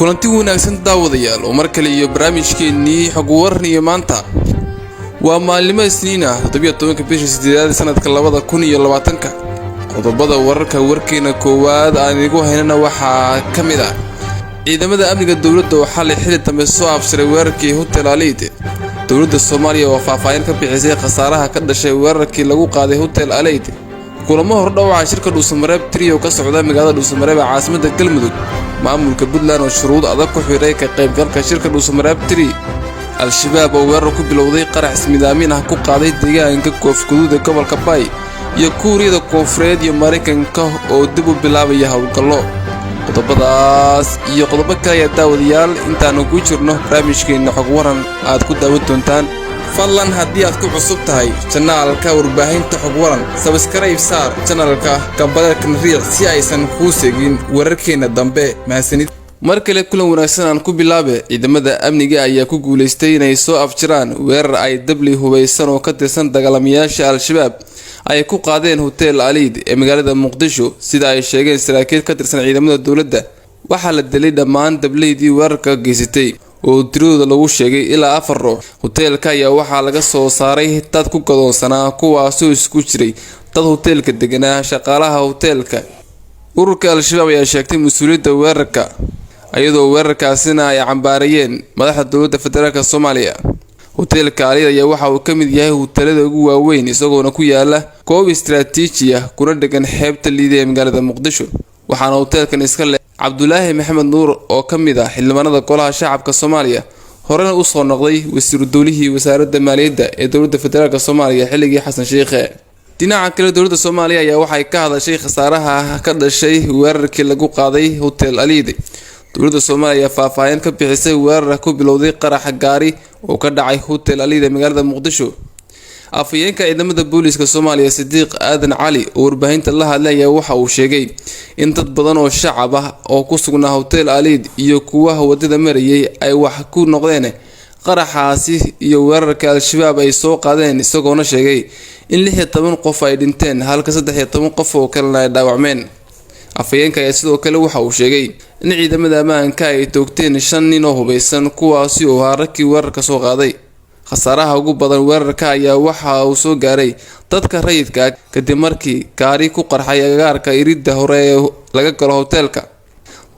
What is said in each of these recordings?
Kulanti wanaagsan, daawadayaal, oo mar kale iyo barnaamijkeennii xog waran. Iyo maanta waa maalnimo Isniin ah, 17-ka bisha sideedaad, sanadka 2020-ka. Qodobada wararka warkeena koowaad aan idigu haynana waxaa ka mid ah ciidamada amniga dowladda oo xalay xili dambe soo afjaray weerarkii Hotel Alid. Dowladda Soomaaliya oo faahfaahin ka bixisay khasaaraha ka dhashay weerarkii lagu qaaday Hotel Alid. Kulamo hordhawaca shirka Dhuusamareeb 3 oo ka socda magaalada Dhuusamareeb ee caasimadda Galmudug. Maamulka Puntland oo shuruud adag ku xidhay ka qaybgalka shirka Dhuusamareeb 3. Al-Shabaab oo weerar ku bilowday qarax ismidaamin ah ku qaaday deegaanka Koofguduud ee gobolka Bay. Iyo Kuuriyada Koonfureed iyo Maraykanka oo dib u bilaabaya howlgallo. Qodobadaas iyo qodobo kale ayaa, daawadayaal, intaannu ku jirno barnaamijkeenna xog waran aad ku daawan doontaan. Fadlan, haddii aad ku cusub tahay channelka warbaahinta Xog Waran, subscribe saar channelka, gambaleelkan riic si aysan kuu segin wararkeenna dambe. Mahadsanid. Mar kale kulan wanaagsan. Aan ku bilaabe, ciidamada amniga ayaa ku guulaystay inay soo afjiraan weerar ay dabli hubaysan oo ka tirsan dagaalamayaasha Al-Shabaab ay ku qaadeen Hotel Aliid ee magaalada Muqdisho. Sida ay sheegeen saraakiil ka tirsan ciidamada dowladda, waxaa la dilay dhammaan dableydii weerarka geysatay oo tiradooda lagu sheegay ilaa afar ruux. Hoteelka ayaa waxaa laga soo saaray dad ku gadoonsanaa, kuwaasoo isku jiray dad hoteelka deganaa, shaqaalaha hoteelka. Ururka Al-Shabaab ayaa sheegtay mas-uuliyadda weerarka, iyadoo weerarkaasina ay cambaarayeen madaxda dowladda federaalka Soomaaliya. Hoteelka Aliid ayaa waxa uu ka mid yahay hoteelada ugu waaweyn, isagoona ku yaala goob istaraatiiji ah kuna dhegan xeebta Liida ee magaalada Muqdisho. Waxaana hoteelkan iska leh Cabdulaahi Maxamed Nuur oo ka mid ah xildhibaanada Golaha Shacabka Soomaaliya, horena usoo noqday wasiiru dowlihii wasaaradda maaliyadda ee dowladda federaalka Soomaaliya xilligii Xasan Sheikhe. Dhinaca kale, dowladda Soomaaliya ayaa waxay ka hadashay khasaaraha ka dhashay weerarkii lagu qaaday Hotel Aliid. Dowladda Soomaaliya ayaa faahfaahin ka bixisay weerar ku bilowday qaraxa gaari oo ka dhacay Hotel Aliid ee magaalada Muqdisho. Afhayeenka ciidamada booliiska Soomaaliya, Sidiiq Aadan Cali, oo warbaahinta la hadlay, ayaa waxa uu sheegay in dad badan oo shacab ah oo ku sugnaa Hotel Aliid iyo kuwa wadada marayay ay wax ku noqdeen qaraxaasi iyo weerarka Al-Shabaab ay soo qaadeen, isagoona sheegay in 16 qof ay dhinteen halka 13 qof oo kalena ay dhaawacmeen. Afhayeenka ayaa sidoo kale waxa uu sheegay in ciidamada ammaanka ay toogteen shan nin oo hubeysan, kuwaasi oo ahaa ragkii weerarka soo qaaday. Khasaaraha ugu badan weerarka ayaa waxa uu soo gaaray dadka rayidka ah, kadib markii gaari ku qarxay agagaarka iridda hore ee laga galo hoteelka.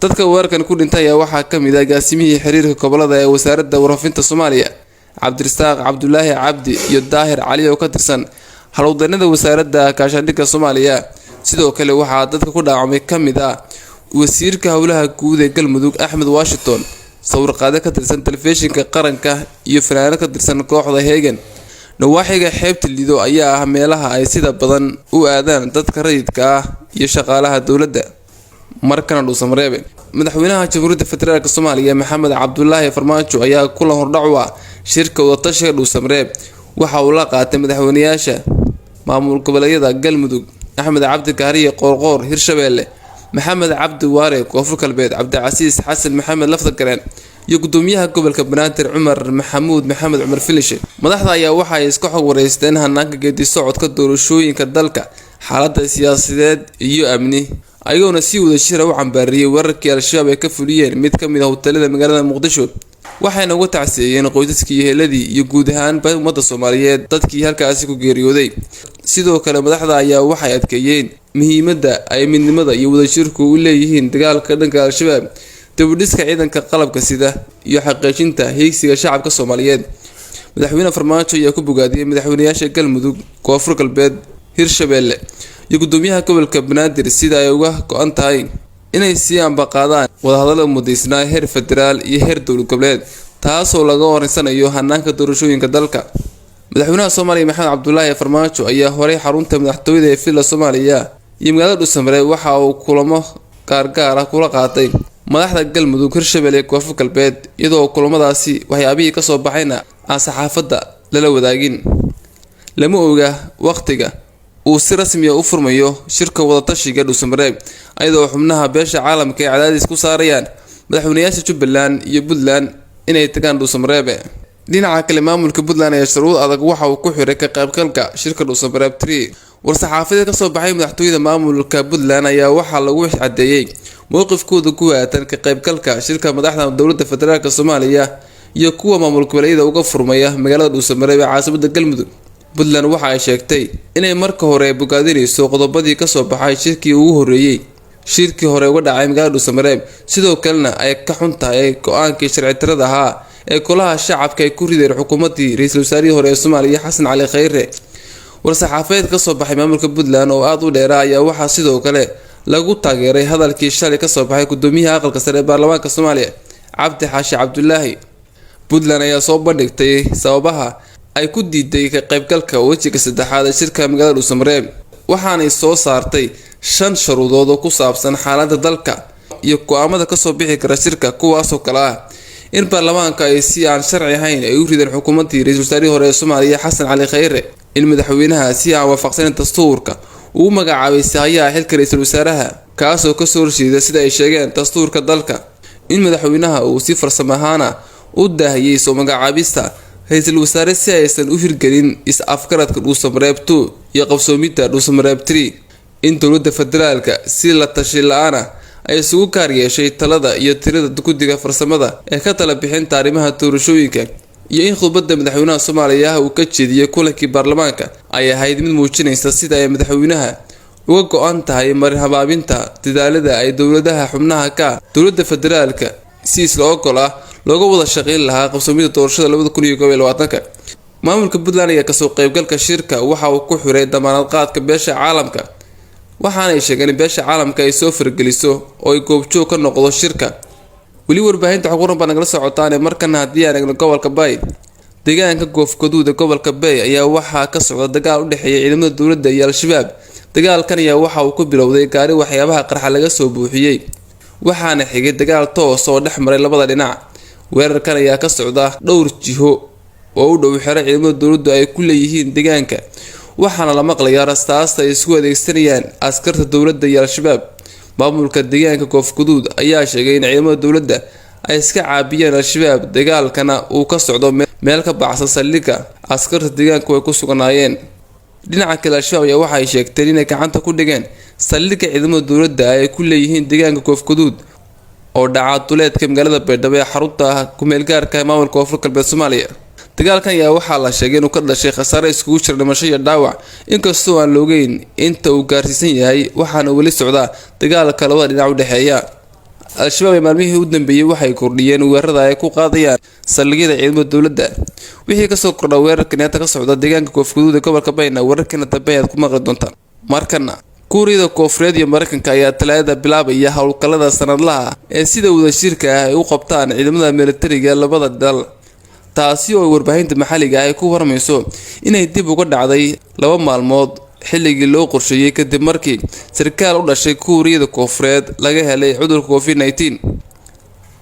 Dadka weerarkan ku dhintay ayaa waxaa ka mid ah agaasimihii xiriirka gobolada ee wasaaradda warfaafinta Soomaaliya, Cabdirasaaq Cabdulaahi Cabdi, iyo Daahir Cali oo ka tirsan howlwadeennada wasaaradda gaashaandhigga Soomaaliya. Sidoo kale waxaa dadka ku dhaawacmay ka mid ah wasiirka howlaha guud ee Galmudug, Axmed Washington, sawirqaade ka tirsan telefishinka qaranka iyo fanaanad ka tirsan kooxda Hegan. Nawaaxiga xeebta Lido ayaa ah meelaha ay sida badan u aadaan dadka rayidka ah iyo shaqaalaha dowladda. Markana Dhuusamareebe. Madaxweynaha Jamhuuriyadda Federaalka Soomaaliya, Maxamed Cabdulaahi Farmaajo, ayaa kulan hordhac u ah shirka wadatashiga Dhuusamareeb waxa uu la qaatay madaxweynayaasha maamul goboleedyada Galmudug, Axmed Cabdi Kaariye Qoorqoor, Hirshabeelle, Maxamed Cabdi Waare, Koonfur Galbeed, Cabdicasiis Xasan Maxamed Laftagareen, iyo gudoomiyaha gobolka Banaadir, Cumar Maxamuud Maxamed, Cumar Filishe. Madaxda ayaa waxa ay iska xog wareysteen hanaanka geedi socodka doorashooyinka dalka, xaalada siyaasadeed iyo amni, ayagoona si wada jira u cambaariyey weerarkii Al-Shabaab ay ka fuliyeen mid ka mid ah hoteelada magaalada Muqdisho, waxayna uga tacsiyeeyeen qoysaskii, eheladii iyo guud ahaanba ummadda Soomaaliyeed dadkii halkaasi ku geeriyooday. Sidoo kale madaxda ayaa waxay adkeeyeen muhiimadda ay midnimada iyo wadajirku u leeyihiin dagaalka dhanka Al-Shabaab, dibudhiska ciidanka qalabka sida iyo xaqiijinta hiigsiga shacabka Soomaaliyeed. Madaxweyne Farmaajo ayaa ku bogaadiyey madaxweynayaasha Galmudug, Koonfur Galbeed, Hirshabeelle iyo gudoomiyaha gobolka Banaadir sida ay uga go-an tahay inay sii ambaqaadaan wadahadallada mudaysnaa heer federaal iyo heer dowlad goboleed, taasoo laga horeysanayo hanaanka doorashooyinka dalka. Madaxweynaha Soomaaliya, Maxamed Cabdulaahi Farmaajo, ayaa horey xarunta madaxtooyada ee Villa Soomaaliya iyo magaalada Dhuusamare waxa uu kulamo gaargaar ah kula qaatay madaxda Galmudug, Hirshabelle iyo Koonfur Galbeed, iyadoo kulamadaasi waxyaabihii kasoo baxayna aan saxaafadda lala wadaagin. Lama oga waqtiga uu si rasmi ah u furmayo shirka wadatashiga Dhuusamareeb, ayadoo xubnaha beesha caalamka ay cadaadis ku saarayaan madaxweynayaasha Jubbaland iyo Puntland inay tagaan Dhuusamareebe. Dhinaca kale, maamulka Puntland ayaa shuruud adag waxa uu ku xiray ka qaybgalka shirka Dhuusamareeb 3. War-saxaafadeed kasoo baxay madaxtooyada maamulka Puntland ayaa waxaa lagu cadeeyey mowqifkooda ku aaddan ka qaybgalka shirka madaxda dowladda federaalk Soomaaliya iyo kuwa maamul goboleedyada uga furmaya magaalada Dhuusamareeb ee caasimada Galmudug. Puntland waxa ay sheegtay inay marka hore bogaadinayso qodobadii kasoo baxay shirkii ugu horeeyey shirkii hore uga dhacay magaalada Dhuusamareeb, sidoo kalena ay ka xun tahay go-aankii sharci tirada ahaa ee golaha shacabka ay ku rideen xukuumadii ra-iisul wasaarihii hore ee Soomaaliya Xasan Cali Khayre. War-saxaafadeed kasoo baxay maamulka Puntland oo aada u dheera ayaa waxaa sidoo kale lagu taageeray hadalkii shalay kasoo baxay gudoomiyaha aqalka sare ee baarlamaanka Soomaaliya Cabdi Xaashi Cabdulaahi. Puntland ayaa soo bandhigtay sababaha ay ku diiday ka qaybgalka wejiga saddexaad ee shirka magaalada Dhuusamareeb, waxaanay soo saartay 5 sharuudood oo ku saabsan xaaladda dalka iyo go-aamada kasoo bixi kara shirka, kuwaasoo kale ah in baarlamaanka ay si aan sharci ahayn ay u rideen xukuumadii ra-iisul wasaarihii hore ee Soomaaliya Xasan Cali Khayre, in madaxweynaha si aan waafaqsaneyn dastuurka uu magacaabay sahayaha xilka ra-iisul wasaaraha kaasoo kasoo horjeeda sida ay sheegeen dastuurka dalka, in madaxweynaha uu si farsamo ahaana u daahiyey soo magacaabista ra-iisul wasaare si aysan u hirgelin is-afgaradka Dhuusamareeb 2 iyo qabsoomidda Dhuusamareeb 3, in dowladda federaalka si la tashi la-aana ay isugu gaar yeeshay talada iyo tirada guddiga farsamada ee ka tala bixinta arrimaha doorashooyinka, iyo in khudbadda madaxweynaha Soomaaliya uu ka jeediyey kulankii baarlamaanka ay ahayd mid muujinaysa sida ay madaxweynaha uga go-an tahay marin habaabinta dadaalada ay dowladaha xubnaha ka dowladda federaalka si isla ogol ah looga wada shaqeyn lahaa qabsoomida doorashada 2021-ka. Maamulka Puntland ayaa kasoo qeybgalka shirka waxa uu ku xiray damaanad qaadka beesha caalamka, waxaanay sheegeen in beesha caalamka ay soo fargeliso oo ay goobjoog ka noqdo shirka. Weli warbaahinta xog waran baa nagala socotaane. Markana haddii aan eegno gobolka Bay, deegaanka Goofgaduud ee gobolka Bay ayaa waxaa ka socda dagaal u dhexeeya ciidamada dowladda iyo Al-Shabaab. Dagaalkan ayaa waxa uu ku bilowday gaari waxyaabaha qarxa laga soo buuxiyey, waxaana xigay dagaal toos oo dhex maray labada dhinac. Weerarkan ayaa ka socda dhowr jiho oo u dhow xero ciidamada dowladdu ay ku leeyihiin deegaanka, waxaana la maqlayaa rastaasta ay isku adeegsanayaan askarta dowladda iyo Al-Shabaab. Maamulka deegaanka Goofguduud ayaa sheegay in ciidamada dowladda ay iska caabiyeen Al-Shabaab, dagaalkana uu ka socdo meel ka baxsan saldhigga askarta deegaanku ay ku sugnaayeen. Dhinaca kale, Al-Shabaab ayaa waxay sheegteen inay gacanta ku dhigeen saldhigga ciidamada dowladda ay ku leeyihiin deegaanka Goofguduud oo dhaca duleedka magaalada Baydhabo ee xarunta ku-meelgaarka ee maamulka Koonfur Galbeed Soomaaliya. Dagaalkan ayaa waxaa la sheegay inuu ka dhashay khasaare iskugu jira dhimasho iyo dhaawac, inkastoo aan loogeyn inta uu gaarsiisan yahay, waxaana weli socdaa dagaalka labada dhinac u dhexeeya. Al-Shabaab ee maalmihii u dambeeyey waxay kordhiyeen weerarada ay ku qaadayaan saldhigyada ciidamada dowladda. Wixii kasoo kordha weerarkan hadda ka socda deegaanka Koonfurguduud ee gobolka Bayna, wararkeena dambe ayaad ku maqli doontaan. Markana Kuuriyada Koonfureed iyo Mareykanka ayaa Talaadada bilaabaya howlgallada sanadlaha ee sida wadashirka ah ay u qabtaan ciidamada militariga labada dal, taasi oo warbaahinta maxalliga ah ay ku warmayso inay dib uga dhacday 2 maalmood xilligii loo qorsheeyey kadib markii sarkaal u dhashay Kuuriyada Koonfureed laga helay cudurka COVID-19.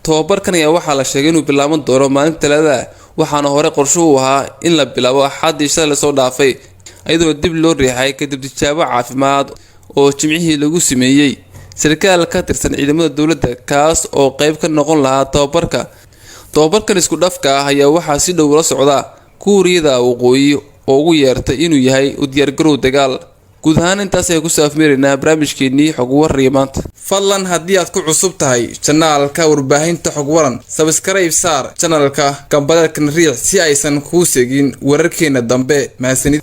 Tobabarkan ayaa waxaa la sheegay inuu bilaaban doono maalinta Talaadada, waxaana hore qorsho u ahaa in la bilaabo Axaddii shalay lasoo dhaafay, iyadoo dib loo riixay kadib tijaabo caafimaad oo Jimcihii lagu sameeyey sarkaal ka tirsan ciidamada dowladda kaas oo qeyb ka noqon lahaa tababarka. Tobabarkan isku dhafka ah ayaa waxaa si dhow la socda Kuuriyada Waqooyi oo ugu yeertay inuu yahay u diyaargarow dagaal. Guud ahaan intaas ayaan kusoo afmeeraynaa barnaamijkeenii xog warriya maanta. Fadlan haddii aad ku cusub tahay janaalka warbaahinta xog waran, subscribe saar janalka, gambaleelkan riix si aysan kuu segin wararkeena dambe. Mahadsanid.